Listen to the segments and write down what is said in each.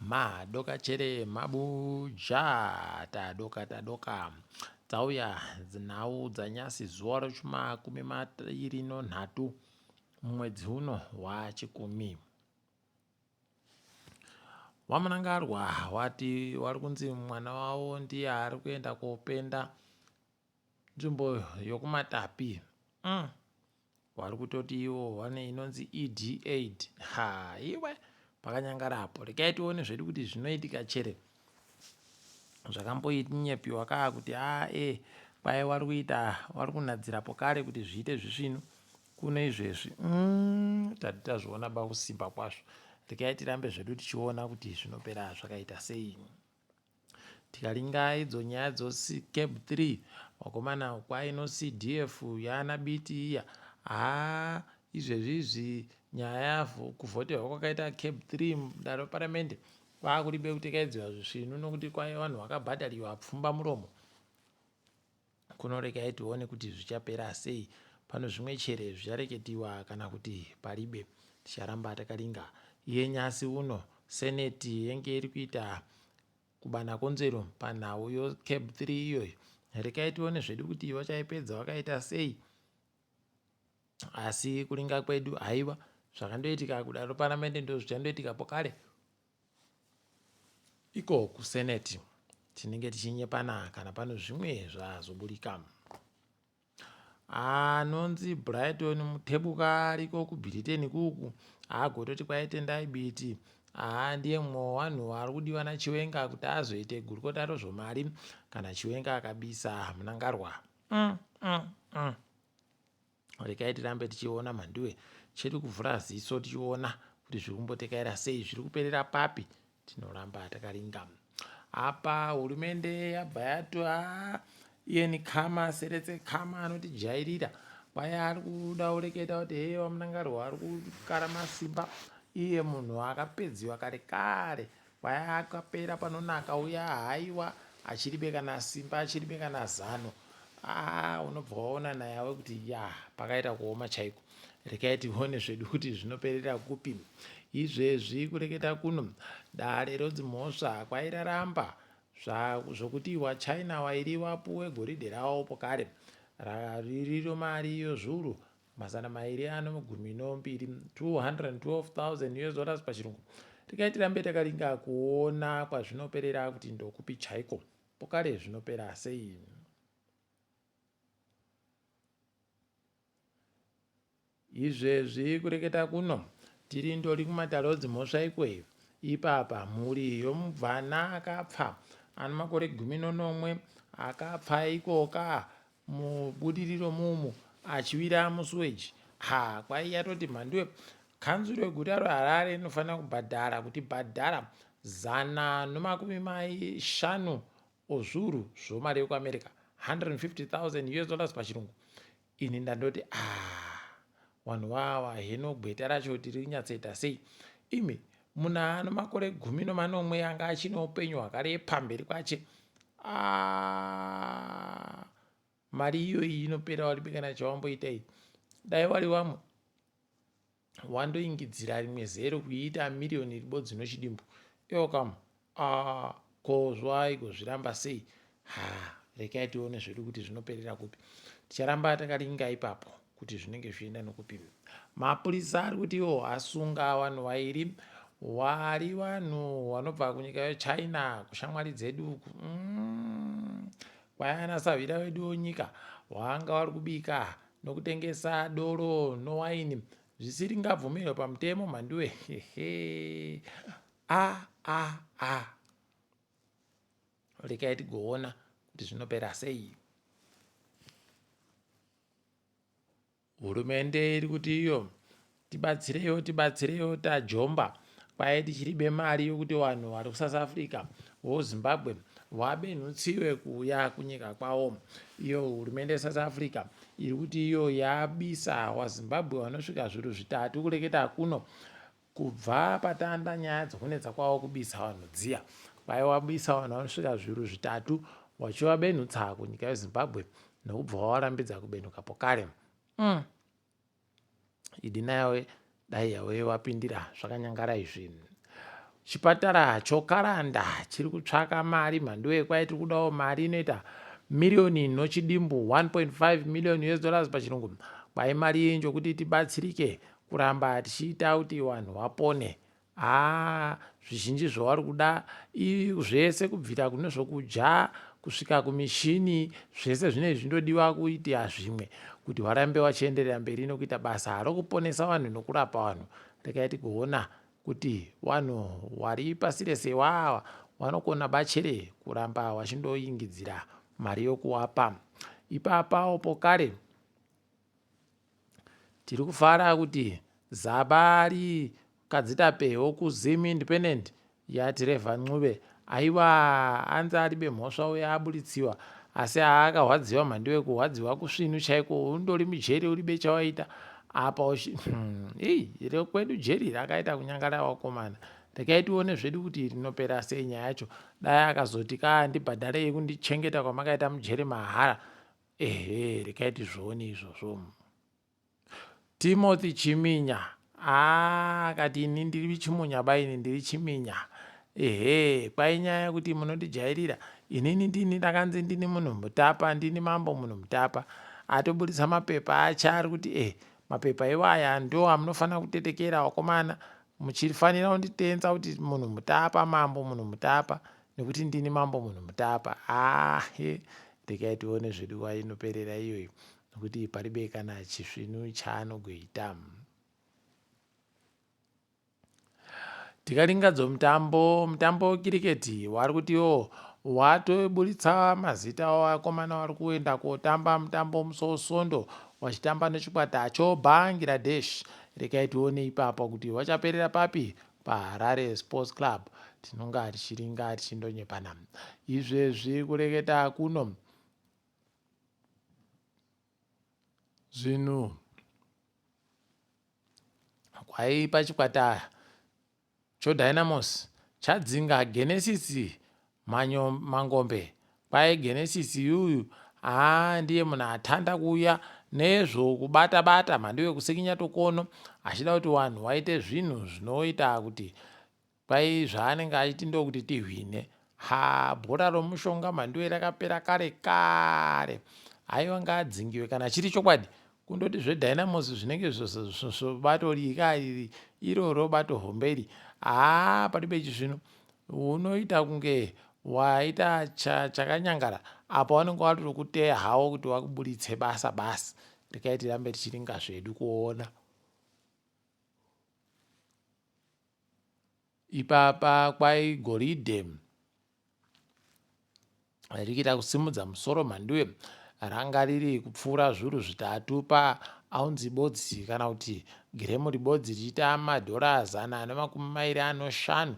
Madoka chere mabuja tadoka tadoka dzauya nhau dzanyasi zuva rechimakumi mairi nonhatu mumwedzi uno waChikumi. VaMnangagwa wati wari kunzi mwana wavo ndiye ari kuenda kopenda nzvimbo yokuMatapi. Mm. Wari kutoti ivo vane inonzi ED aid. Ha, iwe pakanyangara apo. Regai tione zvedu kuti zvinoitika chere. Zvakamboinyepiwa kaa kuti a e kwai wari kuita wari kunadzira pokare kuti zviite zvisvinu kuno izvezvi. Mm, tati tazviona ba kusimba kwazvo. Regai tirambe zvedu tichiona kuti zvinopera zvakaita sei. Tikaringa idzo nyaya dzoCab 3 vakomana kwaino CDF yaana Biti iya haa izvezvi izvi nyaya kuvhoterwa kwakaita Cab 3 mudare reparamende kwakuribe kutekaidziwa zvisvinu nokuti kwaiva vanhu vakabhadhariwa pfumba muromo Kuno regai tione kuti zvichapera sei. Pano zvimwe chere zvichareketiwa kana kuti paribe. Ticharamba takaringa. Iye nyasi uno Senate yenge iri kuita kubana konzero panhau yo Cab 3 iyoyo. Regai tione zvedu kuti vachaipedza vakaita sei. Asi kuringa kwedu haiwa zvakandoitika kudaro paramende ndozvichandoitika pokare. Iko kuseneti tinenge tichinyepana kana pano zvimwe zvazoburika. Anonzi Brighton Mutebuka ariko kuBritain kuku agototi kwai Tendai Biti haa ndiye mumwe wevanhu vari kudiwa naChiwenga kuti azoite gurukota rezvemari kana Chiwenga akabisa Mnangarwa. Mm, mm, mm. Regai tirambe tichiona mhanduwe chedu kuvhura ziso tichiona kuti zviri kumbotekaira sei zviri kuperera papi tinoramba takaringa apa hurumende yabva yato ah, ian khama seretse khama anotijairira kwaye ari kuda kureketa kuti heye vamunangarwa ari kukara masimba iye munhu akapedziwa kare kare kwaye akapera panonaka uya haiwa achiribe kana simba achiribe kana zano ah, unobva waona nayawe kuti ya pakaita kuoma chaiko rekai tione zvedu kuti zvinoperera kupi izvezvi kureketa kuno dare rodzimhosva kwairaramba zvokuti wachina wairi wapuwe goridhe rawo pokare ririro mari yozvuru mazana mairi ano gumi nombiri 212,000 us dollars pachirungu rekai tirambe takaringa kuona kwazvinoperera kuti ndokupi chaiko pokare zvinopera sei Izvezvi kureketa kuno tiri ndori kumatare odzimhosva ikweyo. Ipapa mhuri yomubvana akapfa ano makore 17 akapfa ikoka mubudiriro mumu achiwira musuweji. Ha kwai yatoti mhanduwe kanzuru yeguta reHarare inofanira kubhadhara kuti bhadhara 150 ozvuru zvomari yekuAmerica 150,000 US dollars pachirungu. Ini ndandoti ah wanhu wawa heno gweta racho tiri kunyatsoita sei imi munhu ano makore 17 anga achine upenyu hwakarepa mberi kwache ah mari iyoyi inopera waribe kana chawamboita iyi dai wari wamwe wandoingidzira rimwe zero kuiita miriyoni ribodzi nochidimbu iwo kam ah, ko zvaigozviramba sei ha rekai tione zvedu kuti zvinoperera kupi ticharamba takaringa ipapo kuti zvinenge zvienda nokupi mapurisa ari kuti iwo asunga vanhu vairi wari vanhu vanobva kunyika yechina kushamwari dzedu uku mm. Kwayana sahwira wedu wenyika wanga wari kubika nokutengesa doro nowaini zvisiringabvumirwe pamutemo mhanduwe hehe a a a rekai tigoona kuti zvinopera sei. Hurumende iri kuti iyo tibatsireiwo tibatsireiwo tajomba kwaye tichiribe mari yokuti vanhu vari kuSouth Africa voZimbabwe vabenhutsiwe kuuya kunyika kwavo. Iyo hurumende yeSouth Africa iri kuti iyo yabisa vaZimbabwe vanosvika zviuru zvitatu kureketa kuno kubva patanda nyaya dzokunetsa kwavo kubisa vanhu dziya. Kwaye wabisa vanhu vanosvika zviuru zvitatu vachivabenhutsa kunyika yeZimbabwe nokubva wavarambidza kubenuka pokare. Mm. Idi nayawe dai yawe wapindira zvakanyangara izvi. Chipatara choKaranda chiri kutsvaka mari mhanduwe kwai tiri kudawo mari inoita miriyoni nochidimbu 1.5 million us dollars pachirungu kwai mari iyi njokuti tibatsirike kuramba tichiita kuti vanhu vapone Haa zvizhinji zvavari kuda zvese kubvira kune zvokudya kusvika kumishini zvese zvinenge zvindodiwa kuitia zvimwe kuti varambe vachienderera mberi nokuita basa rokuponesa vanhu nokurapa vanhu. Regai tigoona kuti vanhu vari pasi rese wawa vanokona bachere kuramba vachindoingidzira mari yokuwapa. Ipapawo pokare Tiri kufara kuti Zabari Kadzitape wokuZim Independent yaTrevor Ncube aiwa anzi aribe mhosva uye aburitsiwa asi aakahwadziwa mhandiwe kuhwadziwa kusvinu chaiko undori mujeri uribe chawaita apa uchi ei rekwedu jeri rakaita kunyangara wakomana rekai tione zvedu kuti rinopera sei nyaya yacho dai akazoti ka ndibhadharei kundichengeta kwamakaita mujeri mahara Ehe, rekai tizvione izvozvo. Timothy Chiminya haa akati ini ndiri chimunya ba ini ndiri chiminya. Ehe, kwai nyaya yekuti munondijairira inini ndini ndakanzi ndini munhu mutapa ndini mambo munhu mutapa. Atoburitsa mapepa ache ari kuti eh mapepa iwaya ndo amunofanira kutetekera wakomana muchifanira kunditenza kuti munhu mutapa mambo munhu mutapa nekuti ndini mambo munhu mutapa ahe regai tione zvedu kwainoperera iyoyi nekuti paribe kana chisvinu chaanogoita tikaringadzo mutambo mutambo wekiriketi wari kutiwo watoburitsa mazita vakomana vari kuenda kotamba mutambo musi wesondo wachitamba nechikwata chobangladesh regai tione ipapa kuti wachaperera papi paHarare Sports Club tinonga tichiringa tichindonyepana. Izvezvi kureketa kuno zvinhu kwaipa chikwata choDynamos chadzinga Genesis Manyo, Mangombe kwai Genesis yuyu haa ndiye munhu atanda kuuya nezvokubata bata mhandu yekusekinya tokono achida kuti vanhu waite zvinhu zvinoita kuti kwai zvaanenge achiti ndokuti tihwine ha bhora romushonga mhanduwe rakapera kare kare haiwa ngaadzingiwe kana chiri chokwadi Kundoti zveDynamos zvinenge zvobato rika iri iroro bato hombe iri haa paribe chisvinu unoita kunge waita chakanyangara apa wanenge watokuteya hawo kuti wakuburitse basa basi rekai tirambe tichiringa zvedu kuona Ipapa kwai goridhe richiita kusimudza musoro mhanduwe ranga riri kupfuura zviuru zvitatu paaunzi bodzi kana kuti giremu ribodzi richiita madhora 125.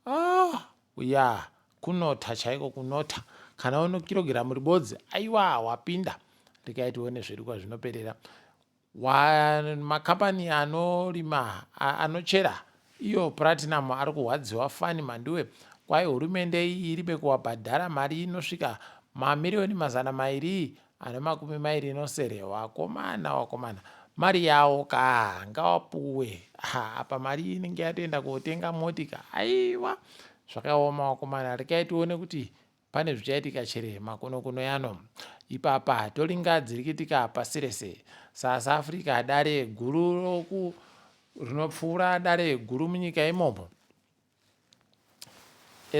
Ah, ya kunota chaiko kunota kana uno kirogiramu ribodzi aiwa wapinda regai tione zvedu kwazvinoperera. Makapani anorima anochera iyo puratinum ari kurwadziwa fani Mhanduwe kwai hurumende iyi iribe kuwabhadhara mari inosvika mamiriyoni 227. Wakomana wakomana mari yawo kaa ngawapuwe ha apa mari inenge yatoenda kotenga motika aiwa zvakaoma wakomana rekai tione kuti Pane zvichaitika chere makonokono yano. Ipapa toringa dzirikitika pasi rese. South Africa dare guru roku rinopfuura dare guru munyika imomo.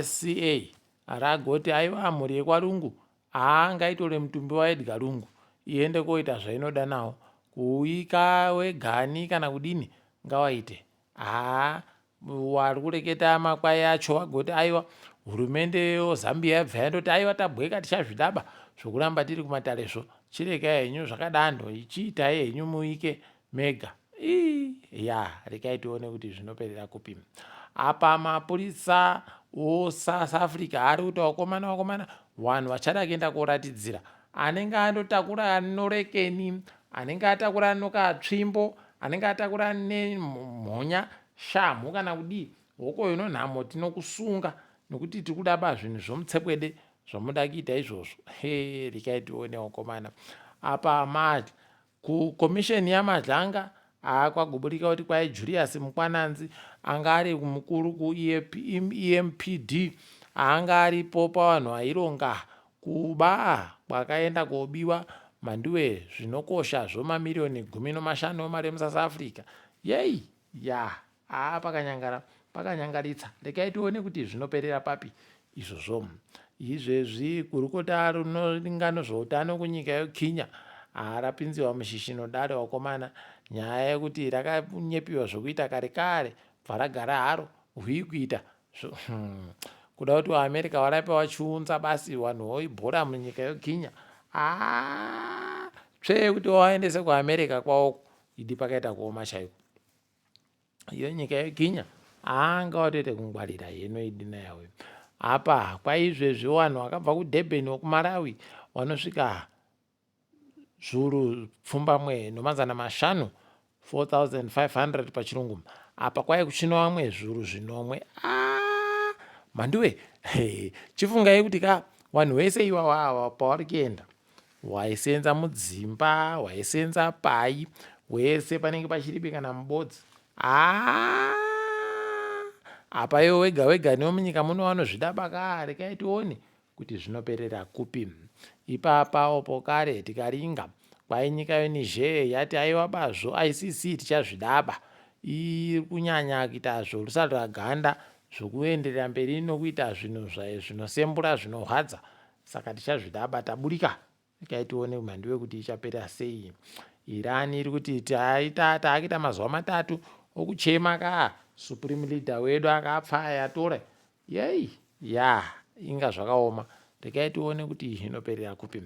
SCA ragoti aiwa mhuri yekwaLungu haa ngaitore mutumbi waEdgar Lungu iende koita zvainoda nawo kuuika wegani kana kudini ngawaite haa Wari kureketa makwai acho vagoti aiwa hurumende yozambia yabva yandoti aiwa tabweka tichazvidaba zvokuramba tiri kumatarezvo chirekai henyu zvakadando ichiitai henyu muike mega ii ya rekai tione kuti zvinoperera kupi apa mapurisa osouth africa ari kuti vakomana vakomana vanhu vachada kuenda koratidzira anenge andotakura norekeni anenge atakura nokatsvimbo anenge atakura nemhonya shamhu kana kudii hokoyo nonhamo tinokusunga nokuti tiri kuda ba zvinhu zvomutsekwede zvamuda kuita izvozvo he rekai tione wakomana apa ma kukomisheni yamadlanga Haa kwagoburika kuti kwai Julius Mukwananzi anga ari mukuru kuEMPD anga aripo pavanhu vaironga kuba kwakaenda kobiwa mhanduwe zvinokosha zvomamiriyoni 15 emari emuSouth Africa. Yei ya Haa pakanyangara pakanyangaritsa regai tione kuti zvinoperera papi izvozvo. Izvezvi gurukota rinoringa nezveutano kunyika yeKenya haa rapinziwa mushishino dare wakomana nyaya yekuti rakanyepiwa zvekuita kare kare bva ragara haro hwii kuita hmm. kuda kuti vaamerica varape vachiunza basi vanhu voibhora munyika yeKenya haa tsvee kuti vaendese kuamerica kwawoko idi pakaita kuoma chaiko iyo nyika yeginya anga watoita kungwarira heno idina yawe apa kwaizvezvi vanhu vakabva kudurban wekumalawi vanosvika zviuru pfumbamwe nomazana mashanu 4500 pachirungu apa kwai kuchino vamwe zviuru zvinomwe ah, mhanduwe chifungai kuti ka vanhu vese iwawa ava pavari kuenda Waisenza mudzimba, waisenza pai, wese panenge pachiribe kana mubodzi. Haa apa iwe wega wega newe munyika muno vanozvida baka rekai tione kuti zvinoperera kupi. Ipapa opo kare tikaringa kwai nyika yeNiger yati aiwa bazvo ICC tichazvidaba. Iri kunyanya kuita zvorusaruraganda zvokuenderera mberi nokuita zvinhu zvinosembura zvinorwadza Saka tichazvidaba taburika regai tione mhanduwe kuti ichapera sei. Iran iri kuti taita taakuita mazuva matatu okuchema ka supreme leader wedu akapfa ayatore yei ya inga zvakaoma regai tione kuti inoperera kupi.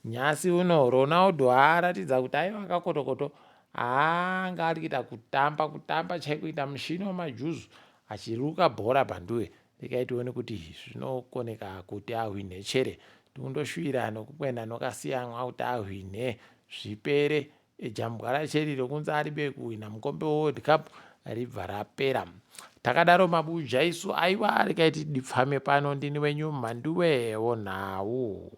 Nhasi uno Ronaldo aratidza kuti aiva akakotokoto anga ari kuita kutamba kutamba chaiko kuita mushini wemajuzu achiruka bhora panduwe Regai tione kuti zvinokoneka kuti ahwinhe chere. Tikundoshuwira nokukwena nokasiyanwa kuti ahwinhe zvipere. Jambwa raCheri rokunzi aribe kuhwina mukombe weWorld Cup ribva rapera. Takadaro mabuja isu aiwa regai tidipfame pano ndini wenyu Mhanduwe wonhau.